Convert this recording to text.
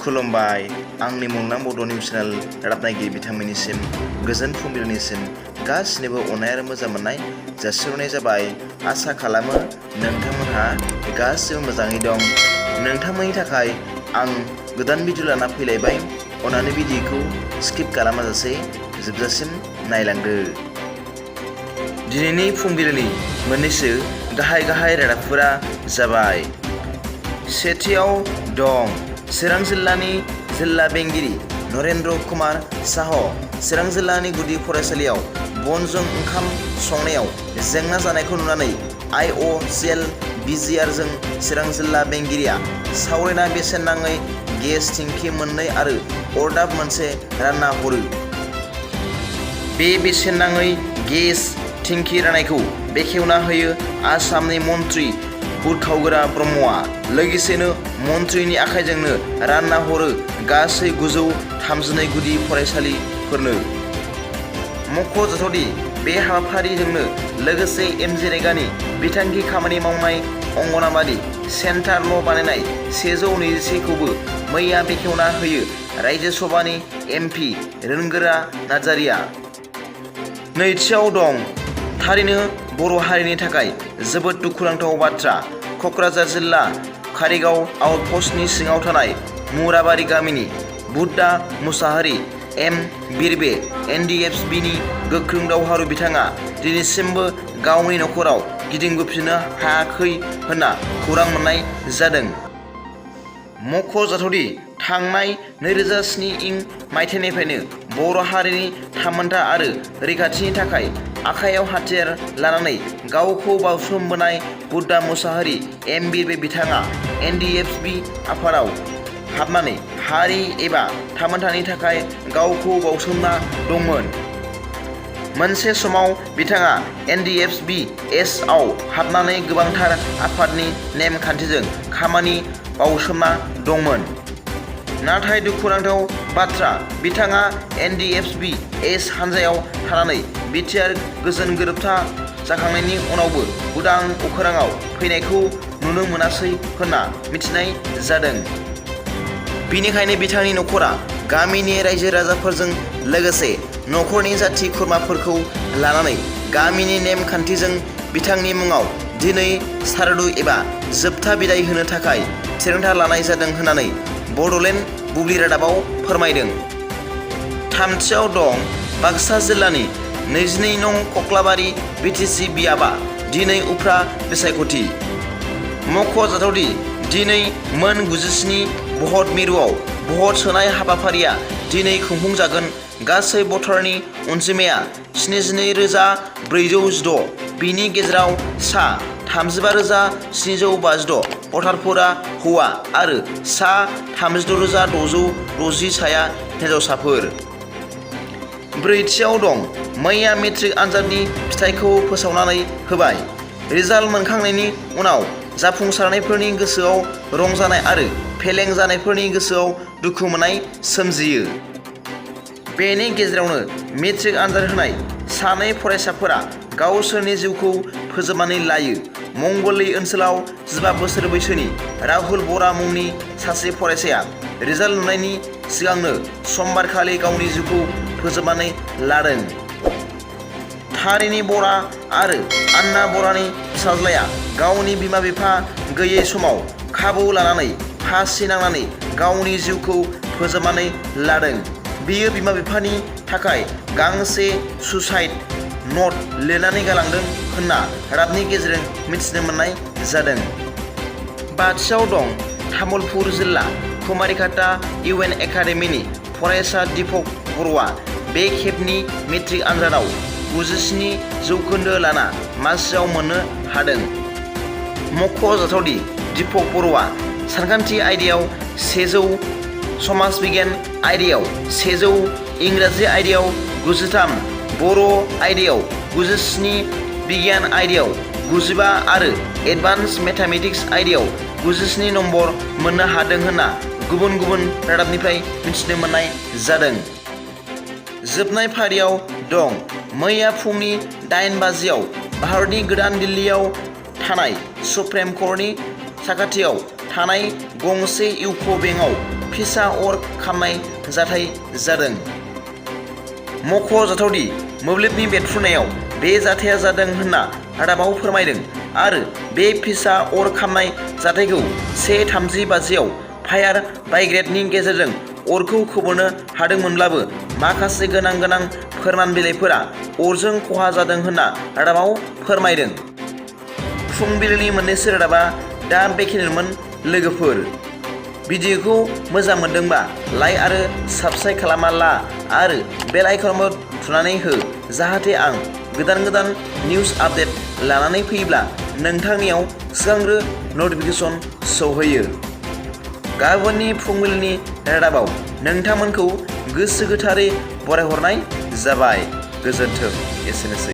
खुलुमबाय आंनि मुंदां बड' निउस चेनेल रादाबनायगिरि बिथांमोननिसिम गोजोन फुंबिलिनिसिम गासिनोबो अननाय आरो मोजां मोननाय जासिहरनाय जाबाय। आसा खालामो नोंथांमोनहा गासिबो मोजाङै दं। नोंथांमोननि थाखाय आं गोदान भिडिअ लाना फैलायबाय। अन्नानै भिडिअखौ स्किप खालामाजासे जोबजासिम नायलांदो। दिनैनि फुंबिलिनि मोननैसो गाहाय रादाबफोरा जाबाय। सेथियाव दं चिरां जिल्लानि जिल्ला बेंगिरि नरेन्द्र कुमार साह चिरां जिल्लानि गुदि फरायसालियाव बनजों ओंखाम संनायाव जेंना जानायखौ नुनानै IOCL BGRजों चिरां जिल्ला बेंगिरिया सावरायना बेसेन नाङै गेस टेंकि मोननै आरो अरदाब मोनसे रानना हरो। बे बेसेन नाङै गेस टेंकि राननायखौ बेखेवना होयो आसामनि मन्त्रि बुदखावगोरा ब्रह्मआ। लोगोसेनो मन्त्रिनि आखाइजोंनो रानना हरो गासै 932 गुदि फरायसालिफोरनो। मख'जाथावदि बे हाबाफारिजोंनो लोगोसे MG रेगानि बिथांखि खामानि मावनाय अंगनाबादि सेन्टार न' बानायनाय 121खौबो मैया बेखेवना होयो रायजो सभानि MP रोनगोरा नार्जारिया। नैथियाव दं थारैनो बर' हारिनि थाखाय जोबोद दुखुनांथाव बाथ्रा। क'क्राझार जिल्ला कारिगाव आउटपस्टनि सिङाव थानाय मुराबारि गामिनि बुद्धा मुसाहारि M बिरबे NDFBनि गोख्रों दावहारु बिथाङा दिनैसिमबो गावनि न'खराव गिदिंबोफिननो हायाखै होनना खौरां मोननाय जादों। मख'जाथावदि थांनाय 2007 मायथाइनिफ्रायनो बर' हारिनि थामोनथा आरो रैखाथिनि थाखाय आखायाव हाथियार लानानै गावखौ बाउसोमबोनाय बुद्धा मुसाहारि M बिरबे बिथाङा NDFB आफादाव हाबनानै हारि एबा थामोनथानि थाखाय गावखौ बाउसोमना दंमोन। मोनसे समाव बिथाङा NDFB-S आव हाबनानै गोबांथार आफादनि नेम खान्थिजों खामानि बाउसोमना दंमोन। नाथाय दुखुनांथाव बाथ्रा बिथाङा NDFB-S हानजायाव थानानै बिटिआर गोजोन गोरोबथा जाखांनायनि उनावबो उदां अख्राङाव फैनायखौ नुनो मोनासै होनना मिथिनाय जादों। बेनिखायनो बिथांनि न'खरा गामिनि रायजो राजाफोरजों लोगोसे न'खरनि जाथि खुरमाफोरखौ लानानै गामिनि नेम खान्थिजों बिथांनि मुङाव दिनै सारादु एबा जोबथा बिदाय होनो थाखाय थिरांथा लानाय जादों होननानै बड'लेण्ड बुब्लि रादाबाव फोरमायदों। थामथियाव दं बाक्सा जिल्लानि 22 नं कक्लाबारि BTC बियाबा दिनै उफ्रा बिसायख'थि। मख'जाथावदि दिनै मोन 97 भट मिरुआव भट सोनाय हाबाफारिया दिनै खुंफुंजागोन। गासै भटारनि अनजिमाया 72,416। बिनि गेजेराव सा 35,756 भटारफोरा हौवा आरो सा 36,660 साया हिनजावसाफोर। ब्रैथियाव दं मैया मेट्रिक आनजादनि फिथाइखौ फोसावनानै होबाय। रिजाल्ट मोनखांनायनि उनाव जाफुंसारनायफोरनि गोसोआव रंजानाय आरो फेलें जानायफोरनि गोसोआव दुखु मोननाय सोमजियो। बेनि गेजेरावनो मेट्रिक आनजाद होनाय सानै फरायसाफोरा गावसोरनि जिउखौ फोजोबनानै लायो। मंगलदै ओनसोलाव 15 बोसोर बैसोनि राहुल बरा मुंनि सासे फरायसाया रिजाल्ट नुनायनि सिगांनो समबारखालि गावनि जिउखौ फोजोबनानै लादों। तारिणी बरा आरो आन्ना बरानि फिसाज्लाया गावनि बिमा बिफा गैयै समाव खाबु लानानै फासि नांनानै गावनि जिउखौ फोजोबनानै लादों। बियो बिमा बिफानि थाखाय गांसे सुसाइड नट लिरनानै गालांदों होनना रादाबनि गेजेरजों मिथिनो मोननाय जादों। बाथियाव दं तामुलपुर जिल्ला कुमारिघाटा UN एकाडेमिनि फरायसा दीपक बर'आ बे खेबनि मेट्रिक आनजादाव 97 जौखोन्दो लाना मासियाव मोननो हादों। मख'जाथावदि दीपक बर'आ सानखान्थि आयदायाव 100, समाज बिगियान आयदायाव 100, इंराजि आयदायाव 93, बर' आयदायाव 97, बिगियान आयदायाव 95 आरो एडभान्स मेथामेटिक्स आयदायाव 97 नम्बर मोननो हादों होनना गुबुन रादाबनिफ्राय मिथिनो मोननाय जादों। जोबनाय फारियाव दं मैया फुंनि 8 बाजियाव भारतनि गोदान दिल्लीयाव थानाय सुप्रिम कर्टनि साखाथियाव थानाय गंसे इउक' बेंकआव फिसा अर खामनाय जाथाय जादों। मख'जाथावदि मोब्लिबनि बेरफ्रुनायाव बे जाथाया जादों होनना रादाबाव फोरमायदों आरो बे फिसा अर खामनाय जाथायखौ 1:30 बाजियाव फायार ब्रिगेडनि गेजेरजों अरखौ खोमोरनो हादोंमोनब्लाबो माखासे गोनां फोरमान बिलाइफोरा अरजों खहा जादों होनना रादाबाव फोरमायदों। फुंबिलिनि मोननैसो रादाबा दा बेखिनिमोन लोगोफोर। भिडिअखौ मोजां मोनदोंबा लाइक आरो साबस्क्राइब खालामना ला आरो बेल आइकनखौ थुनानै हो जाहाथे आं गोदान निउस आपडेट लानानै फैयोब्ला नोंथांनियाव सिगांग्रो नटिफिकेसन सौहैयो। गाबोननि फुंबिलिनि रादाबाव नोंथांमोनखौ गोसो गोथारै बरायहरनाय जाबाय। गोजोन्थों। एसेनोसै।